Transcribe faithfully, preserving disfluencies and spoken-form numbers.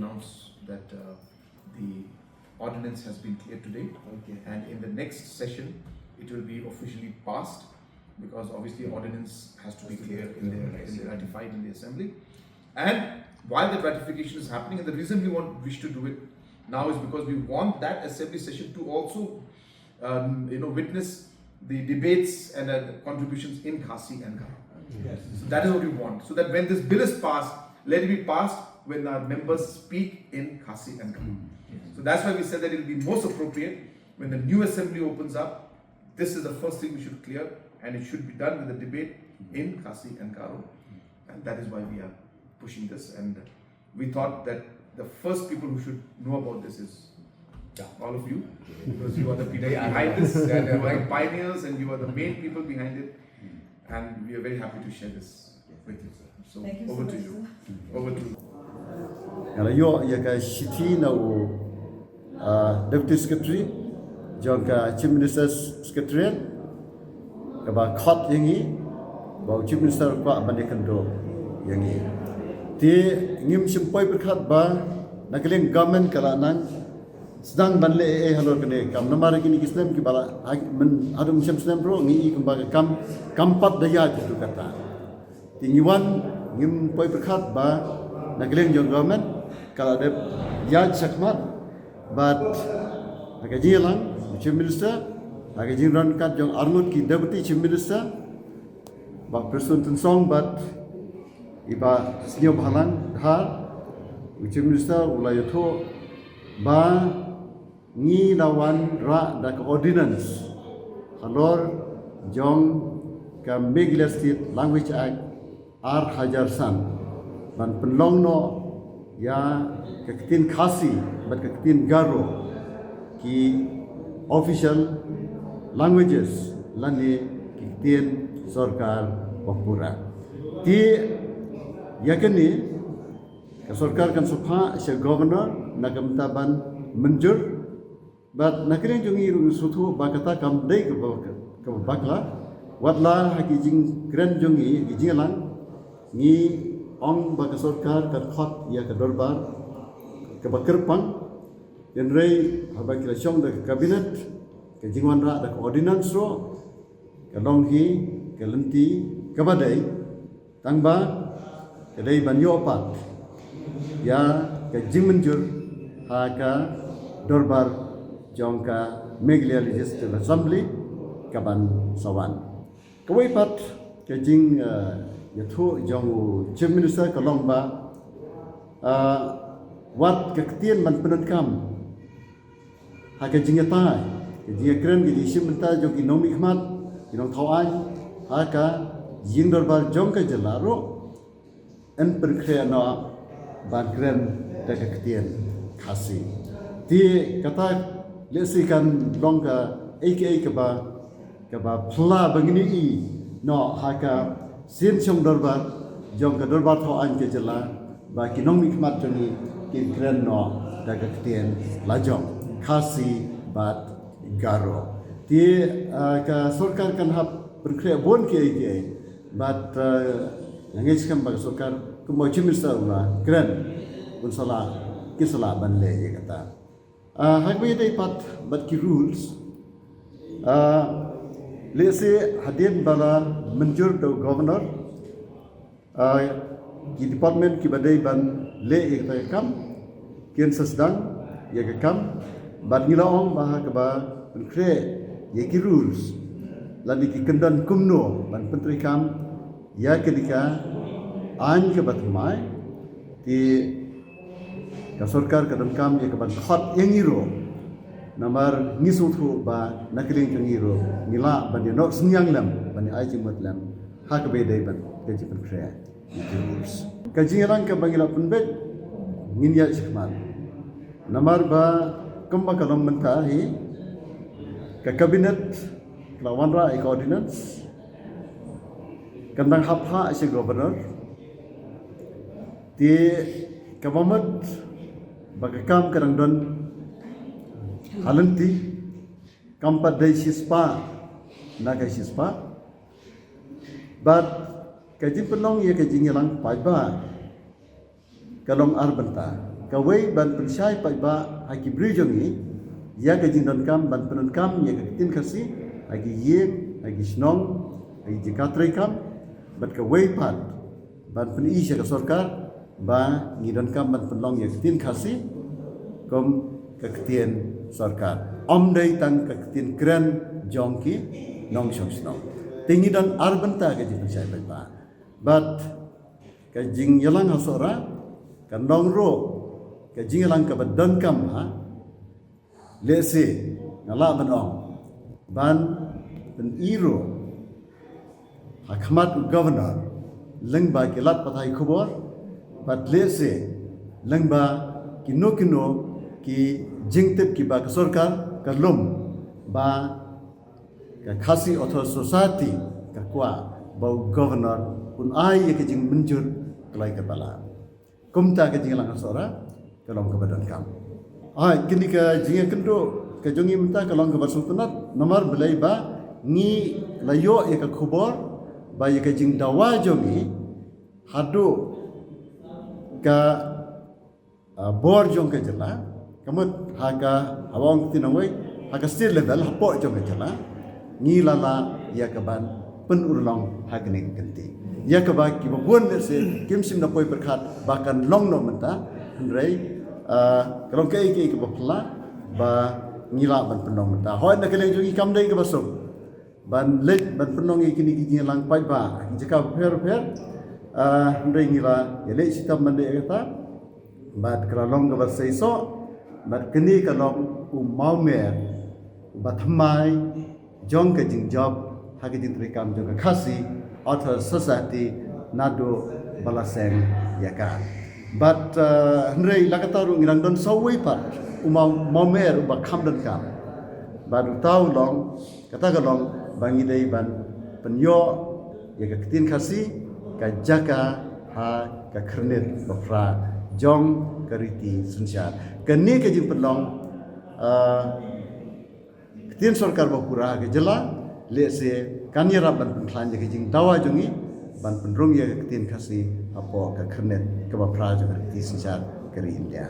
announce that uh, the ordinance has been cleared today. Okay. And in the next session, it will be officially passed, because obviously ordinance has to be cleared in the, in the ratified in the assembly. And while the ratification is happening, and the reason we want wish to do it now is because we want that assembly session to also um, you know, witness the debates and uh, contributions in Khasi and Garo. Yes. So that is what we want. So that when this bill is passed, let it be passed when our members speak in Khasi and Garo. Yes. So that's why we said that it will be most appropriate when the new assembly opens up. This is the first thing we should clear, and it should be done with the debate in Khasi and Garo. And that is why we are pushing this. And we thought that the first people who should know about this is all of you, because you are the people behind this, and you are the pioneers, and you are the main people behind it, and we are very happy to share this with you. So, over to you. Over to you. Nga la ïoh ïa ka shithi na u, uh, Deputy Secretary jong ka Chief Minister's Secretariat, kaba khot ïa ngi ba u Chief Minister u kwah ban ïakynduh ïa ngi. Te ngim shym poi pyrkhat ba na ka liang government ka la nang sdang ban leh ei ei halor kane ka kam, namar kine ki snem kiba la ha, myn, haduh mynshem snem ruh ngi i kumba ka kam kam pat da ïaid katu kata. Te ngi wan ngim poi pyrkhat ba na ka liang jong government ka la dep ïaid shakhmat, bad ha ka jingïalang u Chief Minister, ha ka jingïalang kat jong arngut ki Deputy Chief Minister, Bah Prestone Tynsong bad i Bah Sniawbhalang Dhar, u Chief Minister u la ïathuh ba ngi la wanrah da ka ordinance halor jong ka Meghalaya State Language Act ar hajar san ban pynlong noh ïa ka ktien Khasi bad ka ktien Garo ki official languages lane ki ktien sorkar ba pura. Te ïa kane ka sorkar kan sa phah sha governor na ka bynta ban mynjur. Bad na ka liang jong ngi ruh ngi sngewthuh ba kata kam dei kaba, kaba bakla. Wat la ha ki jingkren jong ngi, ki jingïalang, ngi ong ba ka sorkar kan khot ïa ka dorbar kaba kyrpang. Hynrei haba ki la shong da ka cabinet, ka jingwanrah da ka ordinance ruh ka long hi ka lynti kaba dei. Tang ba ka dei ban ïoh pat ïa ka jingmynjur ha ka dorbar jong ka Meghalaya Legislative Assembly kaban sa wan. Kawei pat ka jing, eh, ïathuh jong u Chief Minister ka long ba, eh, wat ka ktien ban pyndonkam ha ka jingïatai, ka jingïakren, ka jingshim bynta jong ki nongmihkhmat, ki nongthaw aiñ ha ka jingdorbar jong ka jylla ruh yn pynkhreh noh ban kren da ka ktien Khasi. Te kata lehse kan long kaei kaei kaba, kaba phylla ba ngin ïohi noh ha ka sien shong dorbar jong ka dorbar thaw aiñ ka jylla ba ki nongmihkhmat jong ngi kin kren noh da ka ktien lajong, Khasi bad Garo. Te, ah, ka sorkar kan hap pynkhreh bun kiei kiei. Bad, ah, nga ngeit skhem ba ka sorkar kumba u Chief Minister u la kren, un sa lah, kin sa lah ban leh ïa kata. Ah, ha kaba ïadei pat bad ki rules, ah, lehse hadien ba la mynjur da u governor, ah, ki department kiba dei ban leh ïa kata ka kam kin sa sdang ïa ka kam. Bad ngi la ong ba ha kaba pynkhreh ïa ki rules lane ki kyndon kumno ban pyntreikam ïa kane ka aiñ kaba thymmai, te ka sorkar ka donkam ïa kaban khot ïa ngi ruh. Namar ngi sngewthuh ba na ka liang ka ngi ruh ngi lah ban ïa noh synñiang lem, ban ïa ai jingmut lem ha kaba ïadei bad ka jingpynkhreh ïa ki rules. Ka jingïalang kaba ngi la pynbeit ngin ïaid shakhmat. Namar ba kumba ka long mynta hi, ka cabinet ka la wanrah ïa ka ordinance, kan dang hap phah sha governor. Te kaba mut ba ka kam ka dang don ha lynti, kam pat dei shispah na ka shispah. Bad ka jingpynlong ïa ka jingïalang paidbah ka long ar bynta. Kawei, ban pynshai paidbah ha ki briew jong ngi ïa ka jingdonkam ban pyndonkam ïa ka ktien Khasi ha ki ïing, ha ki shnong, ha ki jaka treikam, bad kawei pat ban pyni sha ka sorkar ba ngi donkam ban pynlong ïa ka ktien Khasi kum ka ktien sorkar, ym dei tang ka ktien kren jong ki nongshong shnong. Te ngi don ar bynta ka jingpynshai paidbah. Bad ka jingïalang ha Sohra kan long ruh ka jingïalang kaba donkam ha, lehse nga lah ban ong, ban pyni ruh ha khmat u governor lyngba ki lad pathai khubor, bad lehse lyngba kino kino ki jingtip kiba ka sorkar ka lum ba ka Khasi Authors Society ka kwah ba u governor un ai ïa ka jingmynjur kloi kaba lah. Kumta ka jingïalang ha Sohra ka long kaba donkam. Ai, kine ki jingïakynduh ka jong ngi mynta ka long kaba sngewtynnat, namar balei ba ngi la ïoh ïa ka khubor ba ïa ka jingdawa jong ngi haduh ka, ah, bor jong ka jylla, ka mut ha ka, haba ong ktien nongwei, ha ka state level, hapoh jong ka jylla, ngi la lah ïa ka ban pynurlong ha kane ka kynti. Ïa kaba kiba bun lehse kim shym da poi pyrkhat ba kan long noh mynta, hynrei, ah, ka long kaei kaei kaba phylla ba ngi lah ban pynlong mynta. Hooid, na ka liang jong ngi kam dei kaba suk ban leit ban pynlong ïa kine ki jingïalang paidbah ha ki jaka bapher bapher, ah, hynrei ngi la ïaleit shitom ban leit ïa kata. Bad ka la long kaba seisoh, bad kane ka long u mawmer uba thymmai jong ka jingjop ha ka jingtreikam jong ka Khasi Authors Society naduh ba la seng ïa ka. Bad, ah, hynrei la kata ruh ngi dang don sawei pat u maw, mawmer uba kham donkam. Bad uta u long, kata ka long ba ngi dei ban pynïoh ïa ka ktien Khasi ka jaka ha ka khyrnit baphra jong ka riti synshar. Kane ka jingpynlong, ah, ktien sorkar ba pura ha ka jylla, lehse kan ïarap ban pynkhlaiñ ïa ka jingdawa jong ngi ban pynrung ïa ka ktien Khasi hapoh ka khyrnit kaba phra jong ka riti synshar ka ri India.